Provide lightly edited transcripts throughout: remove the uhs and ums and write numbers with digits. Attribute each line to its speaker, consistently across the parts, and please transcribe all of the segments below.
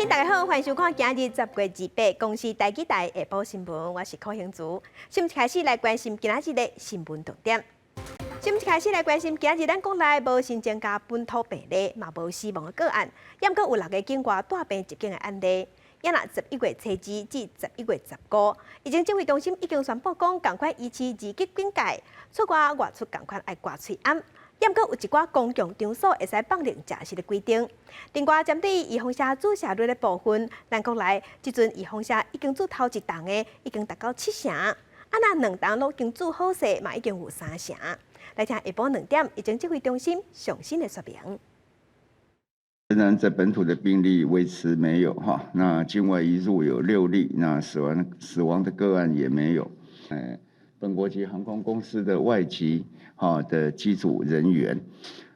Speaker 1: 大家好，歡迎收看今日10月28公視台語台下晡新聞，我是柯興竹。先開始來關心今仔日的新聞重點。先開始來關心今日咱國內無新增加本土病例，嘛無死亡的個案，猶閣有六个境外帶病入境的案例。猶若11月初二至11月15，疫情指揮中心已經宣布講，仝款維持二級警戒，出外外出仝款愛掛喙罨。猶閣有一寡公共場所會使放任食食的規定。另外，針對預防射注射率的部分，咱國內這陣預防射已經注頭一筒的已經達到七成，啊若兩筒攏已經注好勢，嘛已經有三成。來聽下晡2點疫情指揮中心上新的說明。
Speaker 2: 仍然在本土的病例維持沒有哈，那境外移入有六例，那死亡的個案也沒有。本國籍航空公司的外籍哈的機組人員，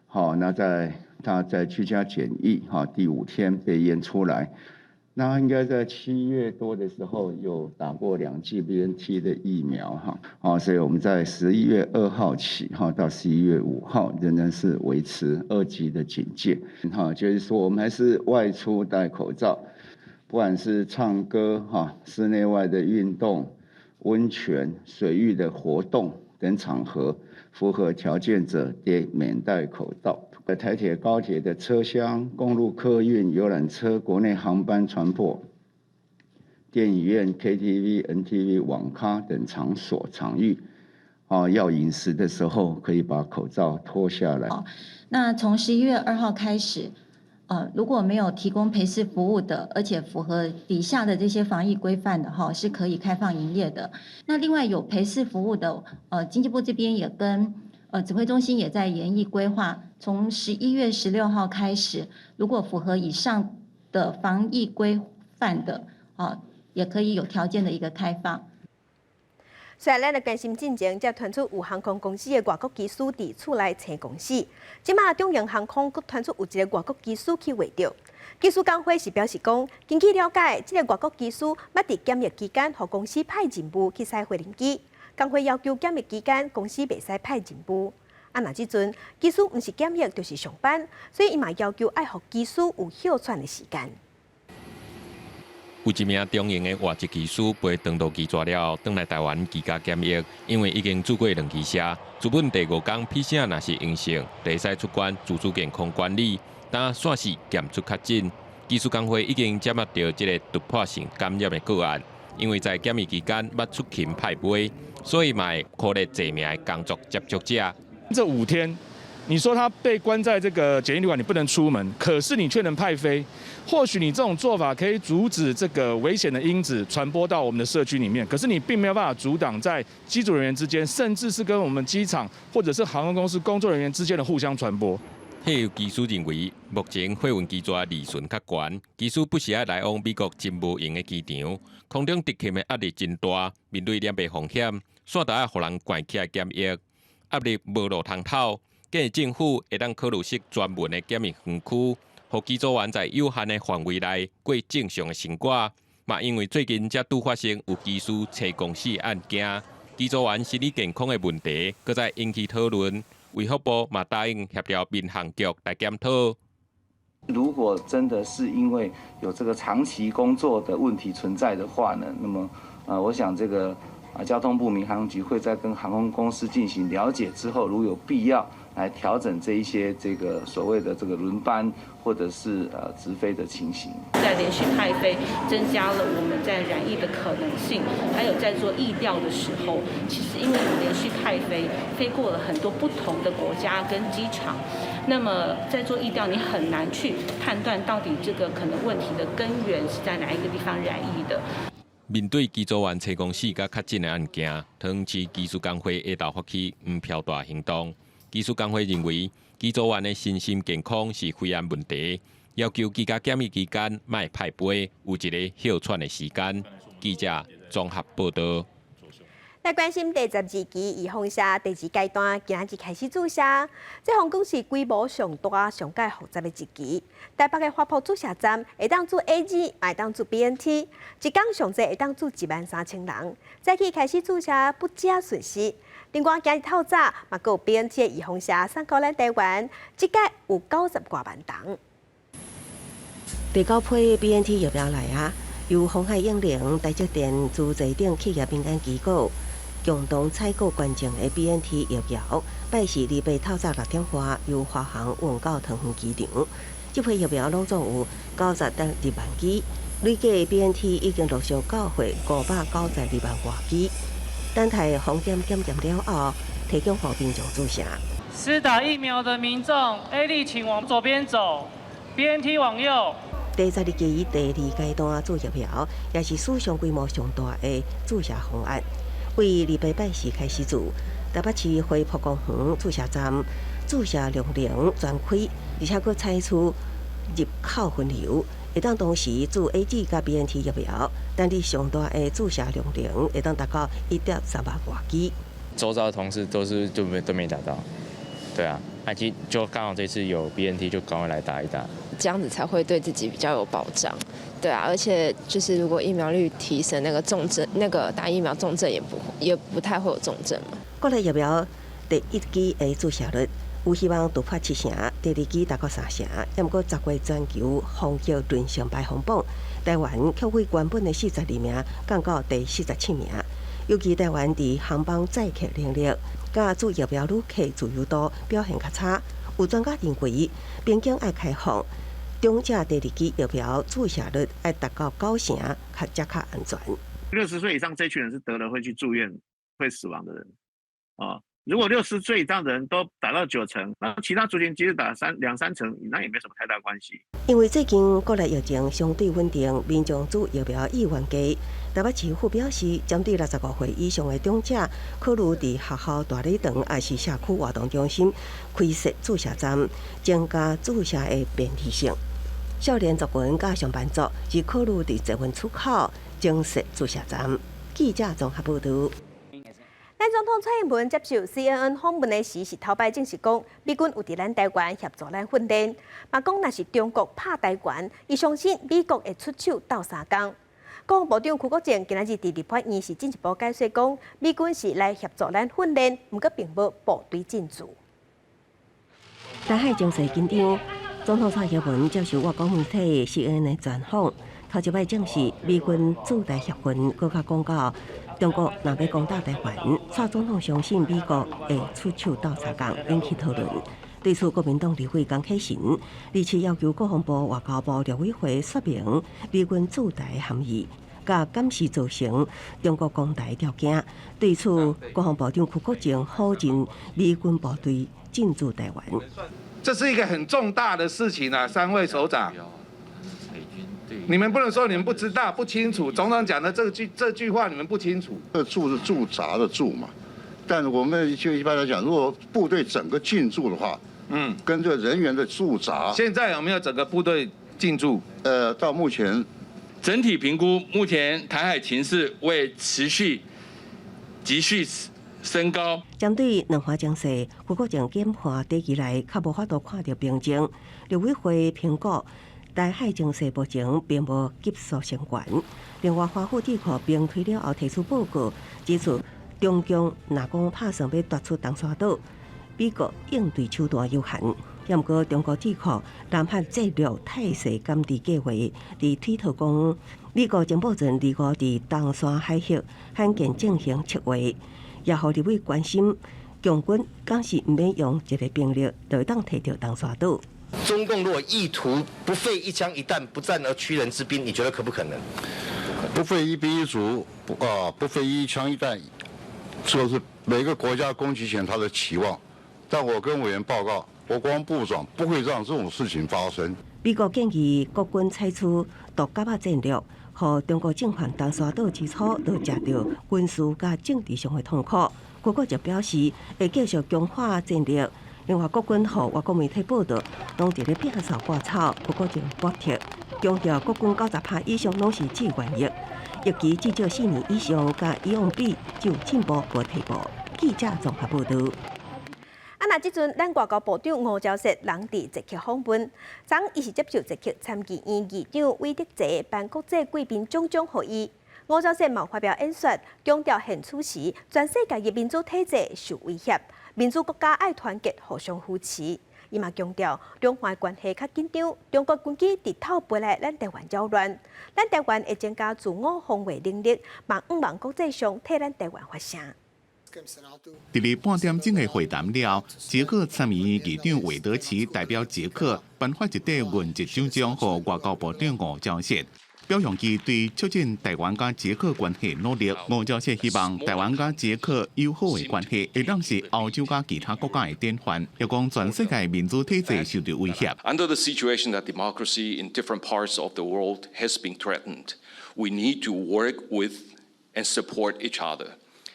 Speaker 2: 好，那在他在居家檢疫哈第五天被驗出來，那應該在7月多的時候有打過兩劑 BNT 的疫苗哈，好，所以我們在11月2號起哈到11月5號仍然是維持二級的警戒，哈，就是說我們還是外出戴口罩，不管是唱歌哈、室內外的運動、溫泉、水域的活動等場合，符合條件者得免戴口罩。在台鐵、高鐵的車廂、公路客運、遊覽車、國內航班船舶、電影院、KTV、MTV、網咖等場所場域，啊，要飲食的時候可以把口罩脫下來。
Speaker 3: 那從11月2號開始，如果沒有提供陪侍服務的，而且符合底下的這些防疫規範的哈，是可以開放營業的。那另外有陪侍服務的，經濟部這邊也跟指揮中心也在研議規劃，從11月16號開始，如果符合以上的防疫規範的，啊，也可以有條件的一個開放。
Speaker 1: 雖然咱來關心進前，才傳出有航空公司的外國機師佇厝內生公死，這馬長榮航空閣傳出有一個外國機師去畫著。機師工會是表示講，根據了解，這個外國機師捌佇檢疫期間，予公司派任務去駛飛行機。工會要求檢疫期間公司袂使派任務。啊，若這陣機師毋是檢疫就是上班，所以伊嘛要求愛予機師有歇喘的時間。
Speaker 4: 有一名長榮的外籍機師飛長途機逝了後，轉來台灣居家檢疫，因為已經注過兩劑射，自本第五工 PCR 若是陰性，就會使出關自主健康管理，但煞是檢出確診。機師工會已經接獲著這個突破性感染的個案，因為在檢疫期間捌出勤派飛，所以嘛會苦咧濟名的工作接觸者。
Speaker 5: 這五天，你說他被關在這個檢疫旅館，你不能出門，可是你卻能派飛。或許你這種做法可以阻止這個危險的因子傳播到我們的社區裡面，可是你並沒有辦法阻擋在機組人員之間，甚至是跟我們機場或者是航空公司工作人員之間的互相傳播。
Speaker 4: 還有機師認為，目前貨運機逝利潤較懸，機師不時愛來往美國真無閒的機場，空中執勤的壓力真大，面對染疫風險，煞著愛予人關起來檢疫，壓力無路通透。建議政府會當考慮設專門的檢疫園區，予機組員在有限的範圍內過正常的生活。嘛，因為最近才拄發生有機師車公死案件，機組員心理健康的問題，閣再引起討論。衛福部嘛答應協調民航局來檢討。
Speaker 6: 如果真的是因為有這個長期工作的問題存在的話呢，那麼，我想這個啊，交通部民航局會在跟航空公司進行了解之後，如有必要來調整這一些這個所謂的這個輪班或者是直飛的情形。
Speaker 7: 在連續派飛，增加了我們在染疫的可能性。還有在做疫調的時候，其實因為你連續派飛，飛過了很多不同的國家跟機場，那麼在做疫調，你很難去判斷到底這個可能問題的根源是在哪一個地方染疫的。
Speaker 4: 面對機組員車公死佮確診的案件，桃園市機師工會下晝發起黃飄帶行動。機師工會認為，機組員的身心健康是肺炎問題，要求居家檢疫期間莫派飛，有一个歇喘的時間。記者綜合報道。
Speaker 1: 來關心第十二期預防射第二階段，今日開始注射。這項講是規模上大、上蓋複雜的一期。台北的華埔注射站會當注 AZ，會當注 BNT，一工上濟會當注1萬3千人。早起開始注射不遮順時。另外，今日透早嘛，閣有 BNT 的預防射送到咱台灣，這擺有90外萬筒。
Speaker 8: 第九批 BNT 疫苗來啊，由鴻海應聯、台積電、資濟等企業民間機構共同採購捐贈的 BNT 疫苗，拜四禮拜透早6點外由華航運到桃園機場。這批疫苗攏總有92.2萬劑，累計 BNT 已經陸續交貨592萬外劑。等待風險檢驗了後，提供予民眾注射。
Speaker 9: 施打疫苗的民眾，AZ 請往左邊走，BNT 往右。
Speaker 8: 第十二期第二階段注疫苗，也是史上規模上大的注射方案。為禮拜拜四開始做，台北市花博公園注射站注射量能全開，而且閣採取入口分流，會當同時注 AZ 佮 BNT 疫苗，單日上大的注射量能會當達到1.3萬外劑。
Speaker 10: 周遭的同事都是就沒都沒打到，對啊，那其實就剛好這次有 BNT 就趕快來打一打，
Speaker 11: 這樣子才會對自己比較有保障，對啊，而且就是如果疫苗率提升，那個重症那個打疫苗重症也不太會有重症嘛。
Speaker 8: 國內疫苗第一劑的注射率有希望突破七成，第二劑達到三成。毋過10月全球防疫連勝排行榜，台灣卻為原本的42名降到第47名。尤其台灣佇航班載客能力、佮注疫苗旅客自由度表現較差。有專家認為，邊境愛開放，長者第二劑疫苗注射率愛達到九成，較才較安全。
Speaker 12: 60歲以上這群人是得了會去住院、會死亡的人啊。如果60歲以上的人都打到九成，那其他族群即使打三兩三成，那也沒什麼太大關係。
Speaker 8: 因為最近國內疫情相對穩定，民眾注疫苗意願低。台北市府表示，針對65歲以上的長者，考慮佇學校大禮堂抑是社區活動中心開設注射站，增加注射的便利性。少年族群佮上班族是考慮佇捷運出口增設注射站。記者綜合報導。
Speaker 1: 咱總統蔡英文接受 CNN 訪問的時，是頭擺證實講，美軍有佇咱台灣協助咱訓練，嘛講若是中國拍台灣，伊相信美國會出手鬥相共。國防部長邱國正今仔日佇立法院是進一步解說講，美軍是來協助咱訓練，毋過並無部隊進駐。
Speaker 8: 台海情勢緊張，總統蔡英文接受外國媒體 CNN 的專訪，頭一擺證實美軍駐台協訓，閣較講到中國若欲攻打台灣，蔡總統相信美國會出手鬥相共，引起討論。對此，國民黨立委江啟臣，而且要求國防部、外交部、陸委會說明美軍駐台含義，佮敢是造成中國攻台條件。對此，國防部長邱國正否認美軍部隊進駐台灣。
Speaker 13: 這是一個很重大的事情啊，三位首長，你們不能說你們不知道、不清楚。總統講的這句話，你們不清楚。
Speaker 14: 這駐是駐紮的駐嘛，但我們就一般來講，如果部隊整個進駐的話，跟這個人員的駐紮，
Speaker 13: 現在有沒有整個部隊進駐？
Speaker 14: 到目前
Speaker 15: 整體評估，目前台海情勢未持續急劇升高。
Speaker 8: 針對兩岸情勢，邱國正研判短期內較無法度看著平靜。陸委會評估台海情勢目前並無急速升懸。另外，華府智庫兵推了後提出報告，指出中共若講拍算欲奪取東沙島，美國應對手段有限。毋過，中國智庫南海戰略態勢監視計劃佇推特講，美國情報船25佇東沙海域罕見進行策劃，也予立委關心，共軍敢是毋免用一個兵力就會當提著東沙島。
Speaker 16: 中共如果意圖不費一槍一彈，不戰而屈人之兵，你覺得可不可能？
Speaker 14: 不費一兵一卒，不啊，不費一槍一彈，這是每個國家攻擊前他的期望。但我跟委員報告，我國防部長不會讓這種事情發生。
Speaker 8: 美國建議國軍採取獨角仔戰略，予中國進犯東沙島之初就食著軍事佮政治上的痛苦。國國就表示會繼續強化戰力。另外，國軍予外國媒體報道，攏佇咧摒掃割草，邱國正駁斥，強調國軍90%以上攏是志願役，役期至少4年以上，佮以往比只有進步無退步。記者綜合報導。
Speaker 1: 啊，若這陣咱外交部長吳釗燮人佇捷克訪問，昨伊是接受捷克參議院議長韋德澤頒國際貴賓獎章予伊。吳釗燮嘛發表演說，強調現此時全世界的民主體制受威脅，民主國家愛團結，互相扶持。伊嘛強調兩岸關係較緊張，中國軍機直透飛來咱台灣擾亂，咱台灣會增加自我防衛能力，嘛向望國際上替咱台灣發聲。
Speaker 17: 佇咧半點鐘的會談了，捷克參議院議長韋德奇代表捷克頒發一塊銀質獎章予外交部長吳釗燮，表揚伊對促進台灣佮捷克關係努力。吳釗燮希望台灣佮捷克友好的關係會當是歐洲佮其他國家的典範，又講全世界民主體制受到威脅。
Speaker 18: Under the situation that democracy in different parts of the world has been threatened, we need to work with and support each other.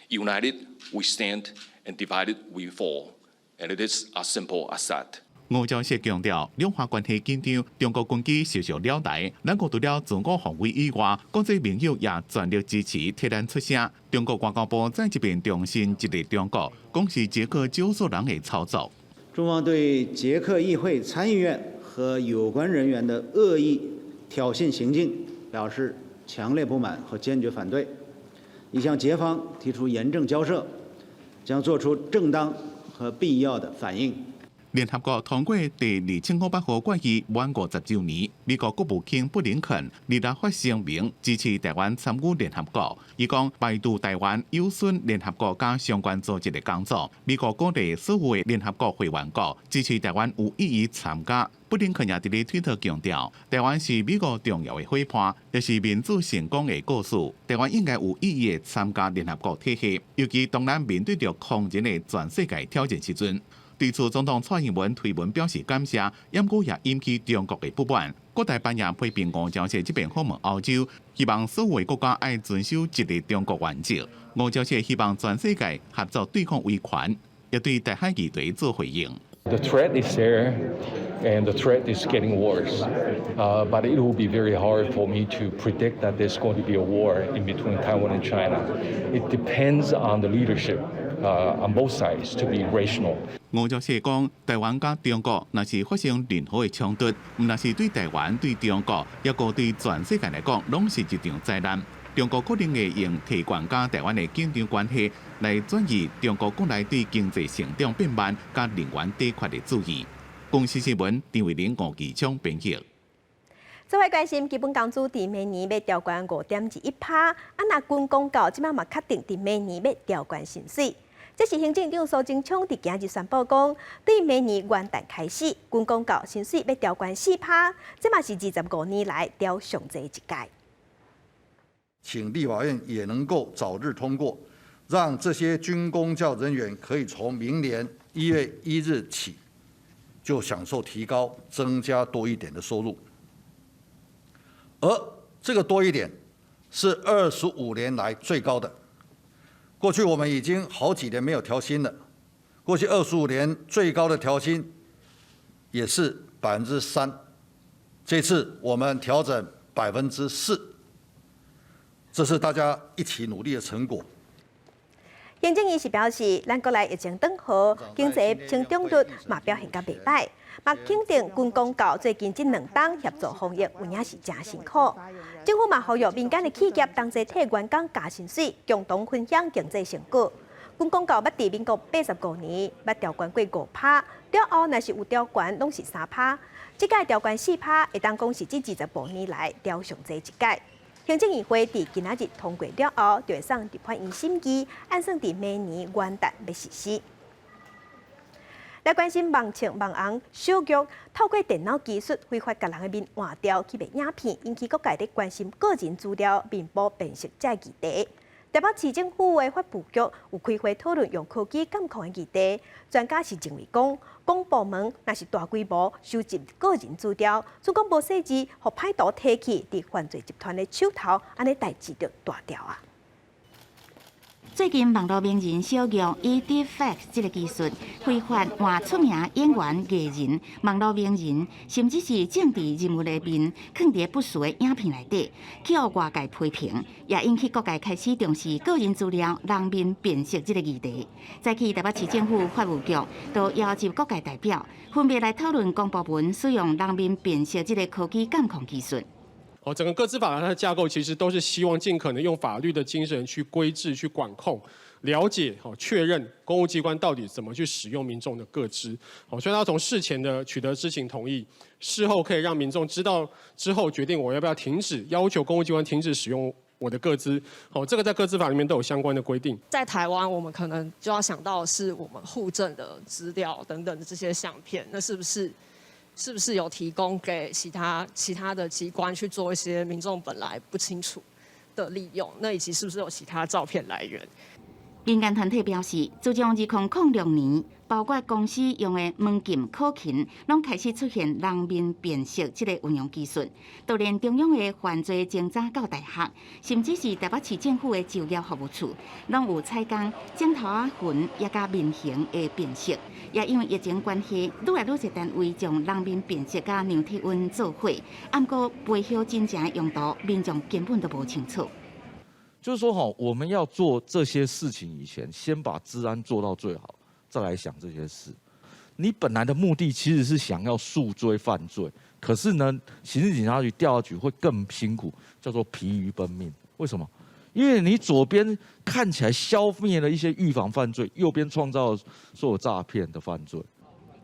Speaker 18: United we stand, and divided we fall. And it is as simple as that.
Speaker 17: 吳釗燮強調，兩岸關係緊張，中國軍機時常繞台，咱國除了自我防衛以外，國際盟友也全力支持替咱出聲。中國外交部再一遍重申一個中國，講是捷克少數人的操作。
Speaker 19: 中方對捷克議會參議院和有關人員的惡意挑釁行徑表示強烈不滿和堅決反對。已向捷方提出嚴正交涉，將作出正當和必要的反應。
Speaker 17: 聯合國通過第2500號決議滿50週年，美國國務卿布林肯二日發聲明支持台灣參與聯合國。伊講排除台灣有損聯合國佮相關組織的工作。美國鼓勵所有的聯合國會員國支持台灣有意義參加。布林肯也佇咧推特強調，台灣是美國重要的夥伴，也是民主成功的故事。台灣應該有意義參加聯合國體系，尤其當咱面對著空前的全世界挑戰時陣。對此，總統蔡英文推文表示感謝，毋過也引起中國的不滿。國台辦也批評吳釗燮這遍訪問歐洲，希望所有國家愛遵守一個中國原則。吳釗燮希望全世界合作對抗威權，也對台海議題做回應。
Speaker 20: The threat is there, and the threat is getting worse. But it will be very hard for me to predict that there's going to be a war in between Taiwan and China. It depends on the leadership on both sides to be rational.
Speaker 17: 吳釗燮講，台灣佮中國若是發生任何的衝突，毋但是對台灣、對中國，抑閣對全世界來講，攏是一場災難。中國可能會用提懸佮台灣的緊張關係，來轉移中國國內對經濟成長變慢佮能源短缺的注意。公視新聞，陳慧玲、吳其昌編譯。
Speaker 1: 做伙關心基本工資佇明年欲調懸5.21趴，啊若軍公教這擺嘛確定佇明年欲調懸薪水。這是行政長蘇貞昌佇今日宣布講，對明年元旦開始，軍公教薪水欲調懸4趴，這嘛是25年來調上濟一屆。
Speaker 14: 請立法院也能夠早日通過，讓這些軍公教人員可以從明年1月1日起就享受提高、增加多一點的收入。而這個多一點是25年來最高的。過去我們已經好幾年沒有調薪了，過去二十五年最高的調薪也是3%，這次我們調整4%，這是大家一起努力的成果。
Speaker 1: 行政院是表示，咱國內疫情轉好，經濟成長率嘛表現較袂䆀，嘛肯定軍公教最近這兩冬協助防疫有影是誠辛苦。政府嘛呼籲民間的企業同齊替員工加薪水，共同分享經濟成果。軍公教捌佇民國85年捌調懸過5趴，了後若是有調懸，攏是3趴。這擺調懸四趴，會當講是這25年來調上濟一擺。行政院會佇今仔日通過了後，就會送立法院審議，按算佇明年元旦欲實施。來關心網紅網紅小玉透過電腦技術非法共人的面換掉去賣影片，引起各界咧關心個人資料、面部辨識這議題。台北市政府的法務局有開會討論用科技監控的議題，專家是認為講，公部門若是大規模收集個人資料，總講無細緻，予歹徒提去佇犯罪集團的手頭，按呢代誌就大條啊！
Speaker 21: 最近網路名人小玉以 Deepfake 這个技術，非法換出名演員、藝人、網路名人，甚至是政治人物的面，囥佇不實的影片內底，去予外界批評，也引起各界開始重視個人資料、人面辨識這个議題。早起台北市政府法務局都邀集各界代表，分別來討論公部門使用人面辨識這个科技監控技術。
Speaker 22: 哦，整個個資法它的架構其實都是希望盡可能用法律的精神去規制、去管控。
Speaker 2: 了解、好確認公務機關到底怎麼去使用民眾的個資。好，所以他從事前的取得知情同意，事後可以讓民眾知道之後決定我要不要停止，要求公務機關停止使用我的個資。好，這個在個資法裡面都有相關的規定。
Speaker 22: 在台灣，我們可能就要想到的是我們戶政的資料等等的這些相片，那是不是有提供給其他的機關去做一些民眾本來不清楚的利用？那以及是不是有其他照片來源？
Speaker 21: 民間團體表示，自從2006年，包括公司用的門禁考勤，攏開始出現人面辨識這個運用技術。就連中央的犯罪偵查教大學，甚至是台北市政府的就業服務處，攏有採用指頭仔痕也佮面型的辨識。也因為疫情關係，愈來愈濟單位將人面辨識佮量體溫做伙，毋過背後真正用途，民眾根本都無清楚。
Speaker 23: 就是說，哈，我們要做這些事情以前，先把資安做到最好，再來想這些事。你本來的目的其實是想要訴追犯罪，可是呢，刑事警察局、調查局會更辛苦，叫做疲於奔命。為什麼？因為你左邊看起來消滅了一些預防犯罪，右邊創造了所有詐騙的犯罪。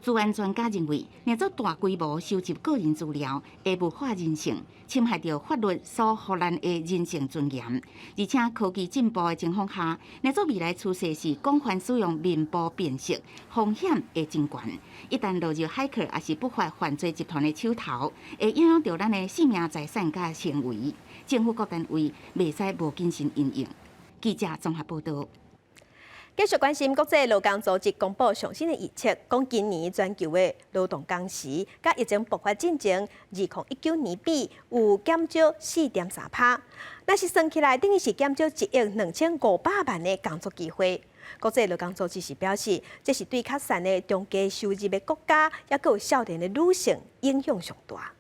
Speaker 21: 資安專家認為，若做大規模收集個人資料，會物化人性，侵害著法律所賦咱的人性尊嚴。而且科技進步的情況下，若做未來趨勢是廣泛使用面部辨識，風險會真懸。一旦落入駭客抑是不法犯罪集團的手頭，會影響著咱的性命財產佮行為。政府各單位袂使無謹慎應用。記者綜合報道。
Speaker 1: 繼續關心國際勞工組織公布上新的預測，講今年全球的勞動工時，佮疫情爆發進前2019年比有減少4.3%。若是算起來，等於是減少1億2500萬的工作機會。國際勞工組織是表示，這是對較散的中低收入的國家，抑閣有少年的女性影響上大。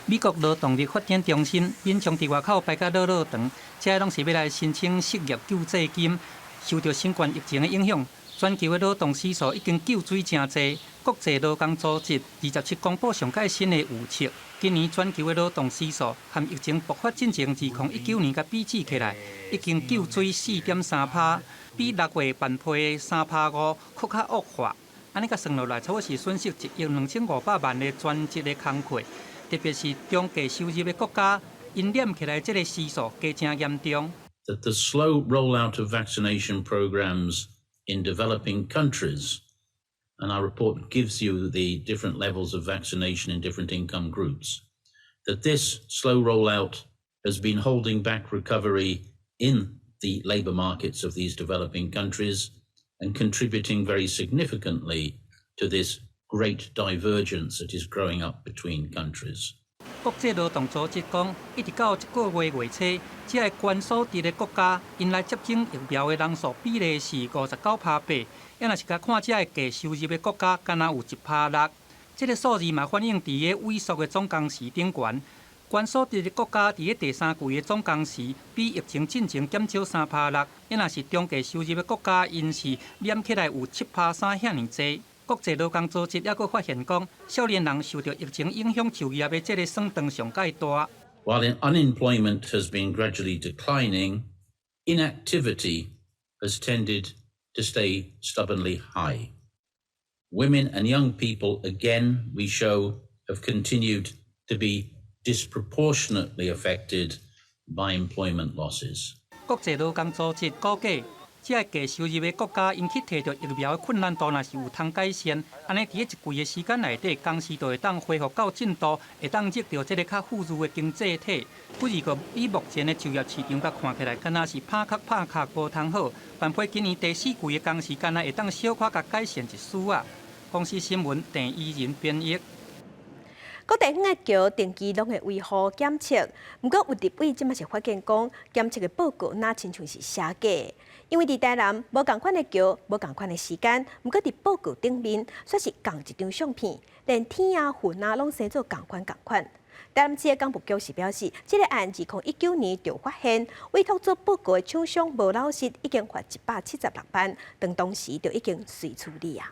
Speaker 24: 美國勞動力發展中心民眾佇外口排甲落落長，這攏是欲來申請失業救濟金。受著新冠疫情的影響，全球的勞動時數已經救水誠濟。國際勞工組織27公布上蓋新的預測，今年全球的勞動時數和疫情爆發進前2019年共比試起來，已經救水4.3%，比6月萬批的3.5%閣較惡化。按呢共算落來，差不多是損失1億2500萬的全職的工課。特別是中低收入的國家，𪜶連起來這個時數加誠嚴重。
Speaker 25: That the slow rollout of vaccination programs in developing countries, and our report gives you the different levels of vaccination in different income groups, that this slow rollout has been holding back recovery in the labor markets of these developing countries and contributing very significantly to this great divergence that is growing up between countries.
Speaker 24: 國際勞動組織講，一直到這個月月初，這个懸所得的國家，𪜶來接種疫苗的人數比例是59.8%，抑若是共看這个低收入的國家，敢若有1.6%。這个數字嘛反映佇个萎縮的總工時頂懸。懸所得的國家佇个第三季的總工時比疫情進前減少3.6%，抑若是中低收入的國家，𪜶是連起來有7.3%遐爾濟。國際勞工組織抑閣發現講，少年人受著疫情影響就業的這个損斷上蓋大。
Speaker 25: While unemployment has been gradually declining, inactivity has tended to stay stubbornly high. Women and young people, again, we show, have continued to be disproportionately affected by employment losses.
Speaker 24: 國際勞工組織估計，這个低收入的國家，𪜶去提著疫苗的困難度，若是有通改善，按呢佇咧一季的時間內底，工時就會當恢復到進度，會當入著這个較富裕的經濟體。不過以目前的就業市場共看起來，敢若是拍殼拍殼無通好。萬批今年第四季的工時，敢若會當小可共改善一絲仔。公視新聞鄭怡仁編譯。
Speaker 1: 各地方的橋定期攏會維護檢測，毋過有立委這馬是發現講，檢測的報告若親像是寫假，因為佇台南無仝款的橋，無仝款的時間，毋過佇報告頂面卻是仝一張相片，連天啊雲啊攏生做仝款仝款。台南市的工部局是表示，這个案2019年就發現，委託做報告的廠商無老實，已經罰176萬，當當時就已經隨處理啊。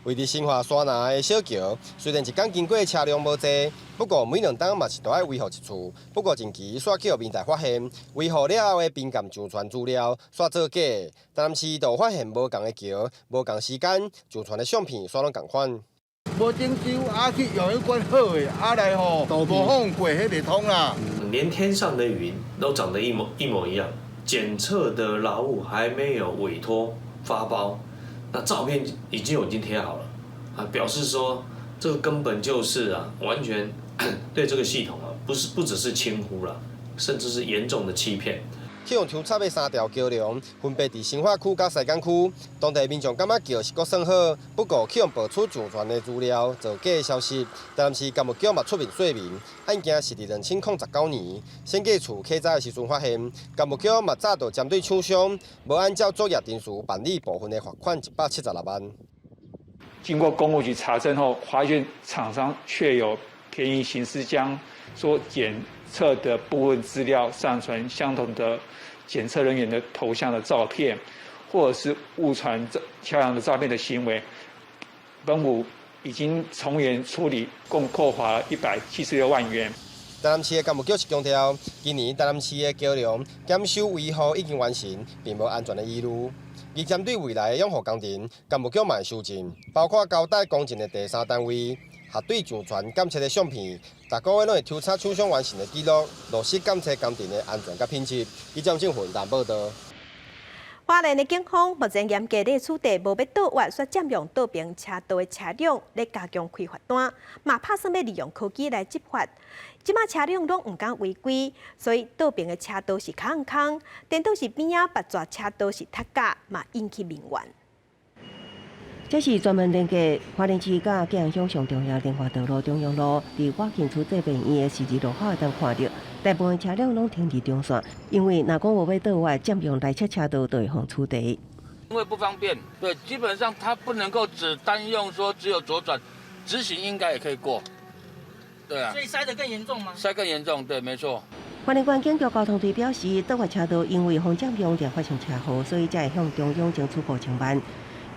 Speaker 3: 位佇新化山南的小橋，雖然一工經過的車輛無濟，不過每兩冬嘛是都愛維護一次。不過近期煞予民代發現，維護了後的敏感上傳資料煞做假，台南市就發現無仝的橋，無仝時間上傳的相片煞攏仝款。
Speaker 13: 無整修，啊去用彼款好的，啊來吼，無放過彼個通啦。
Speaker 4: 連天上的雲都長得一模一模一樣，檢測的勞務還沒有委託發包。那照片已經貼好了，啊，表示說這個根本就是啊，完全對這個系統啊，不是不只是輕忽了，甚至是嚴重的欺騙。
Speaker 3: 去予抽插的三條橋梁，分別佇新化區佮西港區，當地民眾感覺橋是閣算好，不過去予爆出上傳的資料造假的消息，台南市工務局嘛出面說明，案件是佇2019年審計處稽查的時陣發現，工務局嘛早就針對廠商無按照作業程序辦理部分的罰款176萬。
Speaker 5: 經過工務局查證後，發現廠商確有便宜行事，將所檢測的部分資料上傳相同的檢測人員的頭像的照片，或者是誤傳這橋梁的照片的行為，本府已經從嚴處理，共扣罰176萬元。
Speaker 3: 台南市的工務局是強調，今年台南市的橋梁檢修維護已經完成，並無安全的疑慮。而針對未來的養護工程，工務局嘛會修正，包括交代工程的第三單位。核對上傳檢測的相片，逐個月攏會抽查廠商完成的記錄，落實檢測工程的安全佮品質。記者鄭雲淡報道。
Speaker 1: 花蓮的警方目前嚴格咧取締無欲倒越煞佔用倒爿車道的車輛，咧加強開罰單，嘛拍算欲利用科技來執法。這馬車輛攏毋敢違規，所以倒爿的車道是空空，顛倒是邊仔別逝車道是塞甲，嘛引起民怨。
Speaker 8: 這是專門連接花蓮市佮景陽鄉上重要連環道路中央路，佇外近區這邊伊的十字路口會當看著，大部分車輛攏停佇中線，因為若講無欲倒越佔用內側車道，就會予取締。
Speaker 6: 因為不方便，對，基本上它不能夠只單用說只有左轉，直行應該也可以過，對啊。
Speaker 9: 所以塞得更嚴重嗎？
Speaker 6: 塞更嚴重，對，沒錯。
Speaker 8: 花蓮縣警局交通隊表示，倒越車道因為防佔用而發生車禍，所以才會向中央爭取5000萬。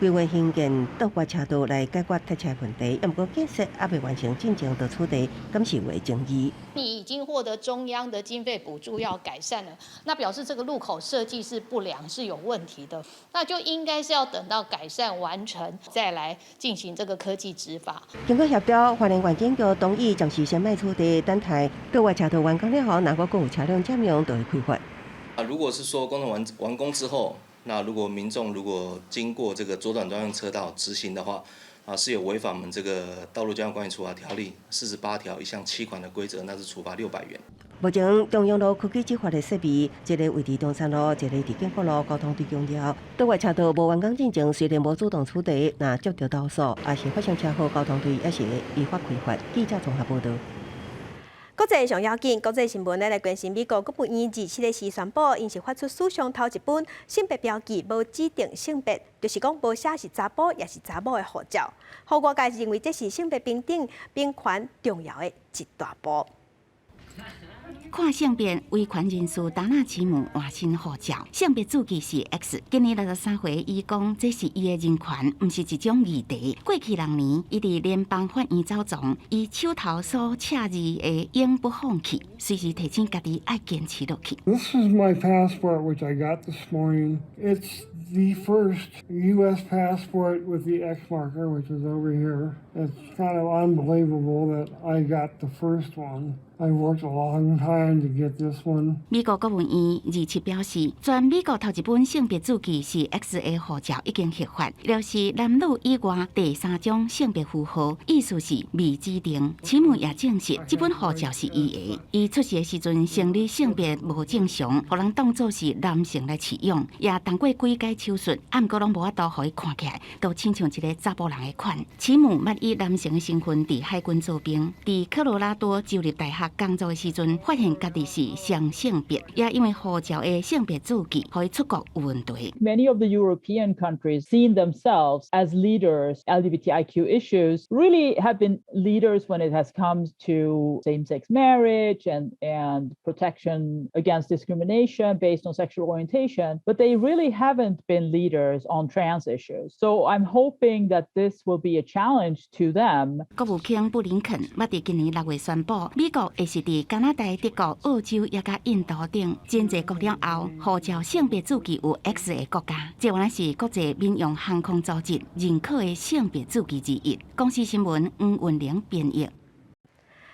Speaker 8: 規劃興建倒越車道來解決塞車問題，毋過建設猶未完成，進前就取締，敢是有爭議。
Speaker 7: 你已經獲得中央的經費補助要改善了，那表示這個路口設計是不良，是有問題的，那就應該是要等到改善完成再來進行這個科技執法。
Speaker 8: 經過協調，花蓮縣警局同意暫時先莫取締，等待倒越車道完工了後，若閣有車輛佔用，就會開罰。
Speaker 26: 啊，如果是說工程完工之後，那如果民眾如果經過這個左轉專用車道直行的話，啊，是有違反我們這個道路交通管理處罰條例48條1項7款的規則，那是處罰600元。
Speaker 8: 目前中央路科技執法的設備，一个位佇中山路，一个佇建國路，交通隊強調，倒越車道無完工進前，雖然無主動取締，若接著投訴，抑是發生車禍，交通隊也是會依法開罰。記者綜合報道。
Speaker 1: 國際上要緊，國際新聞咱來關心美國國務院27日時宣布，𪜶是發出史上頭一本性別標記無指定性別，就是講無寫是查埔抑是查某的護照。予外界認為這是性別平等、平權重要的一大步。
Speaker 21: 跨性別維權人士達納奇姆換新護照，性別註記是 X。今年63歲，伊講這是伊的人權，毋是一種議題。過去6年，伊佇聯邦法院走傱，伊手頭所赤字的永不放棄，隨時提醒家己愛堅持落去。
Speaker 27: This is my passport, which I got this morning. It's the first U.S. passport with the X marker, which is over here. It's kind of unbelievable that I got the first one. I worked a long time to get this one.
Speaker 21: 美國國務院27表示，全美國頭一本性別註記是 X 的護照已經核發，就是男女以外第三種性別符號，意思是未指定。奇姆也證實，這本護照是伊的。伊出世的時陣生理性別無正常，予人當作是男性來飼養，也動過幾擺手術，毋過攏無法度予伊看起來，都親像一个查埔人的款。奇姆捌以男性的身份佇海軍做兵，佇科羅拉多州立大學工作的時陣，發現家己是雙性別，也因為護照的性別註記，予伊出國有問題。
Speaker 28: Many of the European countries seen themselves as leaders LGBTIQ issues, really have been leaders when it has come to same-sex marriage and protection against discrimination based on sexual orientation, but they really haven't been leaders on trans issues. So I'm hoping that this will be a challenge to them.
Speaker 21: 國務卿布林肯捌佇今年6月宣布，美國會是佇加拿大、德國、澳洲抑佮印度等真濟國了後，護照性別註記有 X 的國家。這原來是國際民用航空組織認可的性別註記之一。公視新聞黃雲玲編譯。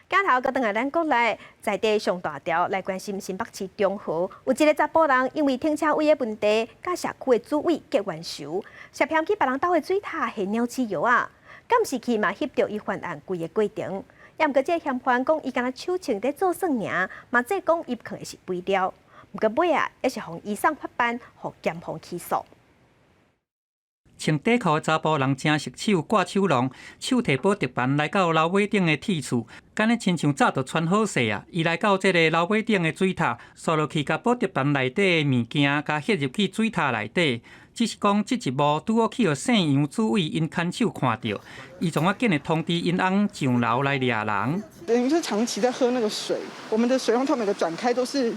Speaker 1: 鏡頭閣轉來咱國內，在地上大條來關心新北市中和，有一个查埔人因為停車位的問題，佮社區的主委結冤仇，涉嫌去別人兜的水塔下鳥鼠藥仔，監視器嘛翕著伊犯案規个過程。也毋過這个嫌犯講伊敢若手槍佇做耍爾，嘛這講伊囥的是肥料。毋過尾仔，也是予移送法辦，予檢方起訴。
Speaker 24: 穿短褲的查埔人誠熟手掛手籠，手提寶特瓶來到樓尾頂的鐵厝，敢若親像早就穿好勢啊！伊來到這个樓尾頂的水塔，掃落去，共寶特瓶內底的物件，共穑入去水塔內底。只是講這一幕拄好去予姓楊主委𪜶看守看著，伊創仔緊的通知𪜶翁上樓來掠人。
Speaker 10: 等於是長期在喝那個水，我們的水龍頭每個轉開都是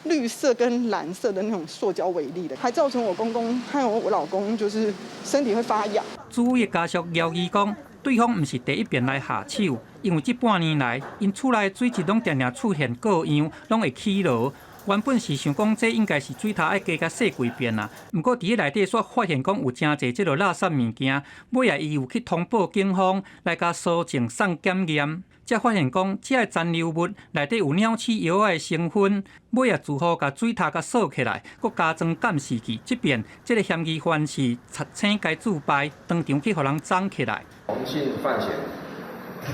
Speaker 10: 綠色跟藍色的那種塑膠微粒的，還造成我公公還有我老公就是身體會發癢。
Speaker 24: 主委的家屬枵伊講，對方毋是第一遍來下手，因為這半年來，𪜶厝內水質攏定定出現過樣，攏會起螺。原本是想講這應該是水塔愛加共洗幾遍啦，毋過佇咧內底煞發現講有誠濟這个垃圾物件，尾仔伊有去通報警方來共搜證送檢驗，才發現講這个殘留物內底有鳥鼠藥仔的成分。尾仔住戶共水塔共鎖起來，閣加裝監視器。這遍這个嫌疑犯是賊醒該自敗，當場去予人摠起來。
Speaker 11: 黃姓范閒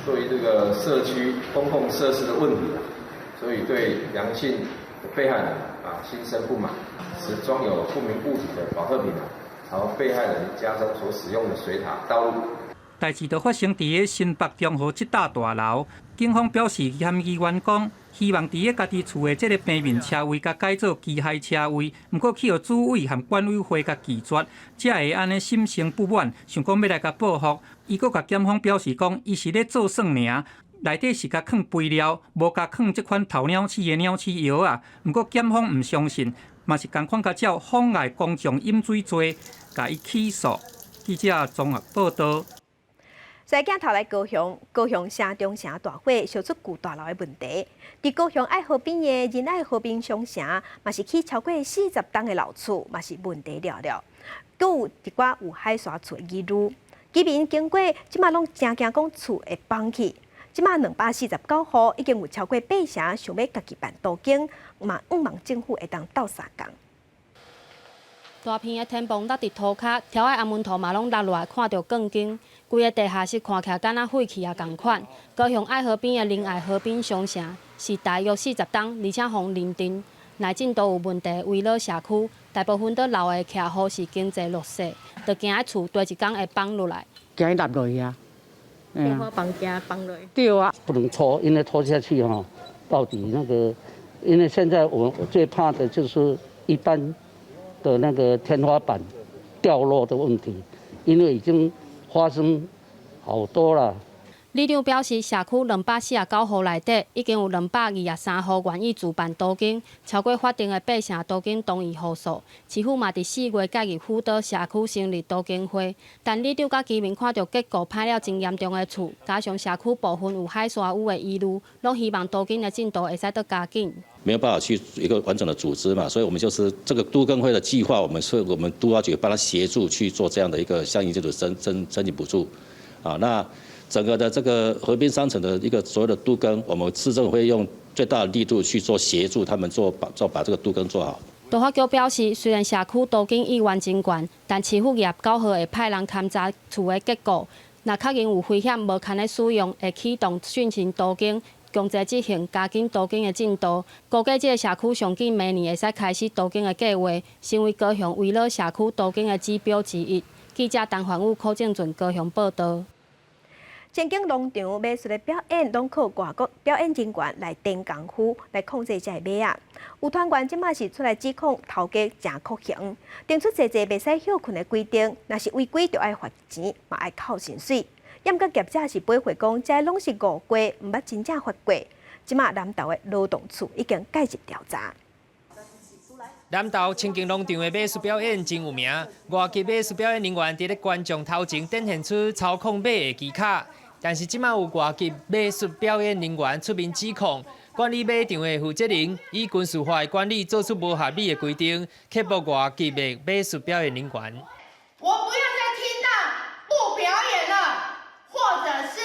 Speaker 11: 對於這個社區公共設施的問題，所以對楊姓被害人啊心生不滿，持裝有不明物體的寶特瓶朝被害人家中所使用的水塔倒入。
Speaker 24: 代誌就發生佇个新北中和這棟大樓，警方表示嫌疑員講，希望佇个家己厝的這个平面車位共改做機械車位，毋過去予主委和管委會共拒絕，才會按呢心生不滿，想講欲來共報復。伊閣共檢方表示講，伊是咧做耍爾。內底是共囥肥料，無共囥這款投鳥鼠的鳥鼠藥仔。毋過檢方毋相信，嘛是仝款共照妨礙公眾飲水罪，共伊起訴。記者綜合報導。
Speaker 1: 在鏡頭來高雄，高雄城中城大火燒出舊大樓的問題。佇高雄愛河邊的仁愛河濱商城，嘛是起超過40棟的老厝，嘛是問題了了。閣有一寡有海沙厝的疑慮，居民經過這馬攏誠驚講厝會崩去。這馬249戶已經有超過八成想欲家己辦都更，嘛向望政府會當鬥相共。
Speaker 12: 大片的天棚落佇塗跤，柱仔紅毛塗嘛攏落落來，看著鋼筋，規个地下室看起來敢若廢去仔仝款。高雄愛河邊的仁愛河濱商城是大約40棟，而且予認定內進度有問題的危老社區，大部分佇老的徛戶是經濟弱勢，就驚彼厝綴一工會崩落來。
Speaker 15: 驚伊落落去啊！
Speaker 12: 天花板驚崩落。
Speaker 15: 對啊，不能拖，因為拖下去吼，到底那個，因為現在我最怕的就是一般的那個天花板掉落的問題，因為已經發生好多了。
Speaker 12: 里長表示，社區249戶內底已經有223戶願意自辦都更，超過法定的八成都更同意戶數。市府嘛佇4月介入輔導社區成立都更會，但里長佮居民看著結構歹了真嚴重的厝，加上社區部分有海沙雨的疑慮，攏希望都更的進度會使閣加緊。
Speaker 16: 沒有辦法去一個完整的組織嘛，所以我們就是這個都更會的計劃，我們是我們都發局幫他協助去做這樣的一個相應這種申請補助，啊，那整個的這個河濱商城的一個所謂的都更，我們市政府會用最大的力度去做協助他們做把這個都更做好。
Speaker 12: 都發局表示，雖然社區都更意願真懸，但市府29號會派人勘查厝的結構，若確認有危險無堪咧使用，會啟動進行都更，強制執行，加緊都更的進度。估計這个社區上緊明年會使開始都更的計劃，成為高雄危老社區都更的指標之一。記者陳凡武、柯正俊高雄報導。
Speaker 1: 前景農場馬術的表演，攏靠外國表演人員來電功夫來控制這个馬仔。有團員這馬是出來指控頭家誠酷刑，定出濟濟袂使歇睏的規定，若是違規就愛罰錢，嘛愛扣薪水。毋過業者是回駁講，這攏是誤會，毋捌真正發過。這馬南投的勞動處已經介入調查。
Speaker 2: 南投清境農場的馬術表演真有名，外籍馬術表演人員佇咧觀眾頭前展現出操控馬的技巧。但是這馬有外籍馬術表演人員出面指控，管理馬場的負責人以軍事化的管理做出無合理的規定，刻薄外籍的馬術表演人員。
Speaker 14: 我不要再聽到不表演了，或者是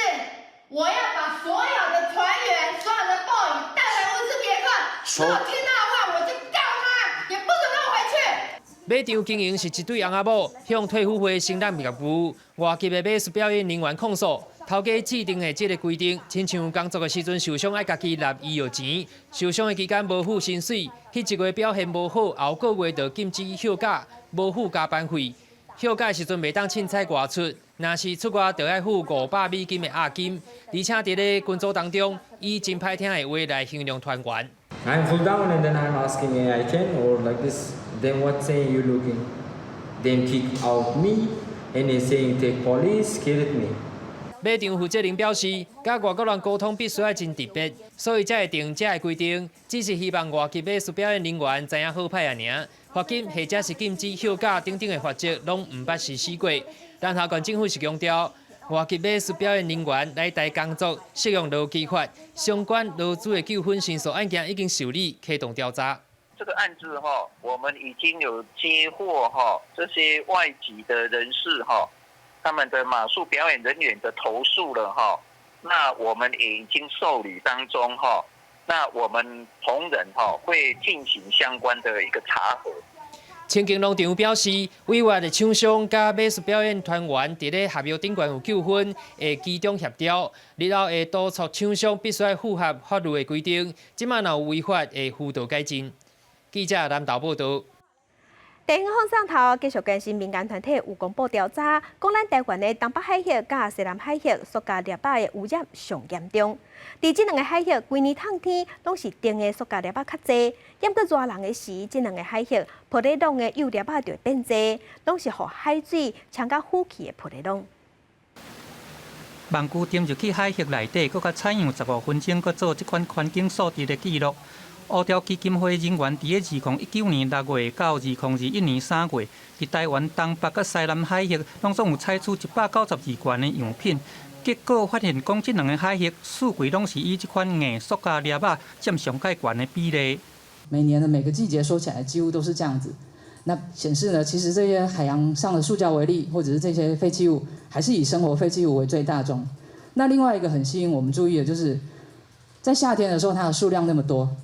Speaker 14: 我要把所有的團員、所有的 boy 帶回烏茲別克。如果聽到的話，我就告他，也不准讓我回去。
Speaker 2: 馬場經營是一對翁仔某，向退輔會承擔業務。外籍的馬術表演人員控訴，頭家制定的這個規定，親像工作的時陣受傷愛家己納醫藥錢，受傷的期間無付薪水，彼一個月表現無好，後個月就禁止休假，無付加班費。休假時陣袂當凊彩外出，若是出外就愛付500美金的押金。而且佇咧群組當中，以真歹聽的話來形容團員。
Speaker 17: I'm fall down and then I'm asking I can or like this. Then what saying you looking? Then kick out me and then saying take police killed me.
Speaker 2: 馬場負責人表示，佮外國人溝通必須愛真特別，所以才會定這个規定，只是希望外籍馬術表演人員知影好歹爾。罰金或者是禁止休假等等的罰則，攏毋捌實施過。南投縣政府是強調，外籍馬術表演人員來台工作適用勞基法，相關勞資的糾紛申訴案件已經受理，啟動調查。
Speaker 18: 這個案子哈，我們已經有接獲哈這些外籍的人士哈，他們的馬術表演人員的投訴了哈，那我們也已經受理當中哈，那我們同仁哈會進行相關的一個查核。
Speaker 2: 清境農場表示，委外的廠商佮馬術表演團員佇咧合約頂懸有糾紛，會居中協調，日後會督促廠商必須愛符合法律的規定，這馬若有違法，會輔導改進。記者南投報道。
Speaker 1: 地方放送頭繼續關心民間團體有公布調查，講咱台灣的東北海域佮西南海域塑膠粒仔的污染上嚴重。佇這兩个海域，規年冬天攏是定的塑膠粒仔較濟，毋過熱人的時，這兩个海域玻璃籠的幼粒仔就會變濟，攏是予海水沖甲浮起的玻璃籠。
Speaker 24: 網球沉入去海域內底，閣共採樣15分鐘，閣做這款環境數值的記錄。烏雕基金會人員佇咧2019年6月到2021年3月，佇台灣東北佮西南海域，攏總有採取192罐的樣品，結果發現講這兩个海域四季攏是以這款硬塑膠粒仔佔上蓋懸的比例。
Speaker 19: 每年的每個季節說起來，幾乎都是這樣子。那顯示呢，其實這些海洋上的塑膠微粒，或者是這些廢棄物，還是以生活廢棄物為最大宗。那另外一個很吸引我們注意的，就是在夏天的時候，它的數量那麼多。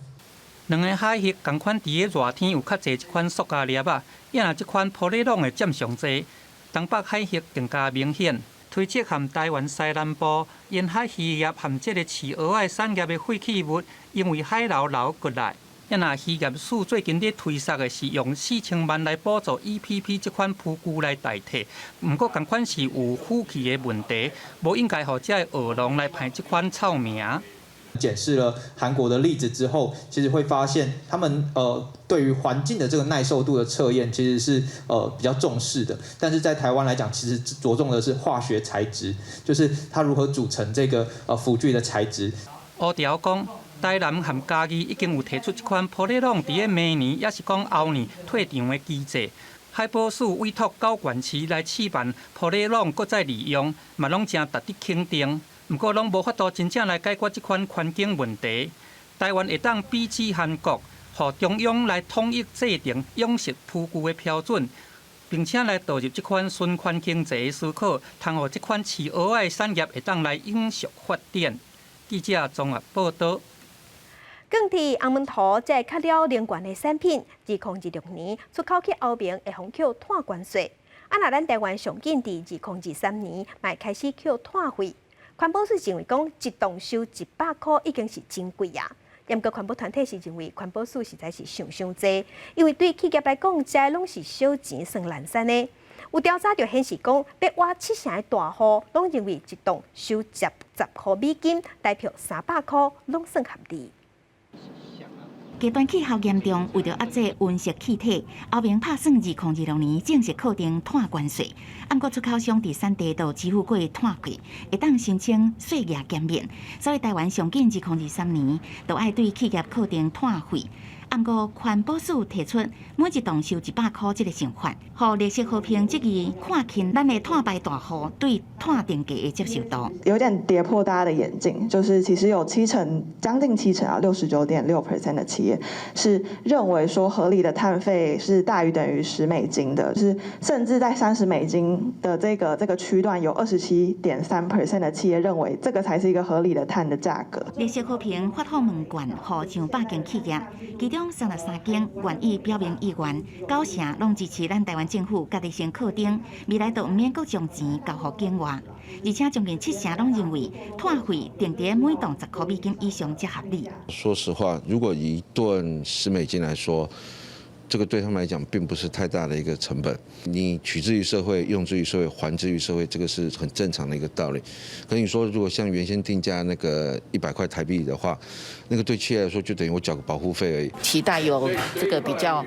Speaker 24: 兩个海域仝款佇咧熱天有較濟這款塑膠粒仔，也若這款玻璃籠會佔上濟。東北海域更加明顯。推測和台灣西南部沿海漁業和這個飼蚵仔產業的廢棄物，因為海流流過來。也若漁業署最近咧推捒的是用4000萬來補助 EPP 這款浮具來代替，毋過仝款是有浮起的問題，無應該予這个蚵籠來排這款臭名。
Speaker 20: 檢視了韓國的例子之後，其實會發現他們對於環境的這個耐受度的測驗，其實是比較重視的。但是在台灣來講，其實着重的是化學材質，就是它如何組成這個輔具的材質。
Speaker 24: 烏條講，台南和嘉義已經有提出這款玻璃籠佇咧明年，抑是講後年退場的機制。海保署委託高縣市來試辦玻璃籠，閣再利用，嘛攏誠值得肯定。毋過，攏無法度真正來解決這款環境問題。台灣會當比照韓國，予中央來統一制定養殖浮具的標準，並且來導入這款循環經濟的思考，通予這款飼蚵仔的產業會當來永續發展。記者綜合報道。
Speaker 1: 鋼鐵、紅毛塗這較了能源的產品，2026年出口去歐盟會予扣碳關稅。啊，若咱台灣上緊佇2023年，嘛會開始扣碳費。環保署認為講，一噸收100箍已經是真貴啊。毋過環保團體是認為環保署實在是想傷濟，因為對企業來講，這攏是小錢算難算的。有調查就顯示講，欲倚七成的大戶攏認為一噸收10塊美金，台票300箍攏算合理。
Speaker 21: 極端氣候嚴重，為著遏制溫室氣體，歐盟拍算2026年正式課徵碳關稅。毋過出口商佇產地就支付過碳費，會當申請稅額減免。所以台灣上緊2023年，就愛對企業課徵碳費。毋過環保署提出每一棟收100箍這个想法，予綠色和平質疑看輕咱的碳排大戶對碳定價的接受度。
Speaker 3: 有點跌破大家的眼鏡，就是其實有七成，將近七成啊，69.6% 的企業是認為說合理的碳費是大於等於10美金的，就是甚至在30美金的這個區段，有27.3% 的企業認為這個才是一個合理的碳的價格。
Speaker 21: 綠色和平發放問卷予上百間企業，其中33間願意表明意願，九成攏支持咱台灣政府家己先課徵，未來就毋免閣將錢交予境外。而且將近七成攏認為碳費定佇每棟10箍美金以上才合理。
Speaker 4: 說實話，如果一噸10美金來說，這個對他們來講並不是太大的一個成本。你取之於社會，用之於社會，還之於社會，這個是很正常的一個道理。可你說，如果像原先定價那個100塊台幣的話，那個對企業來說就等於我繳個保護費而已。
Speaker 5: 期待有這個比較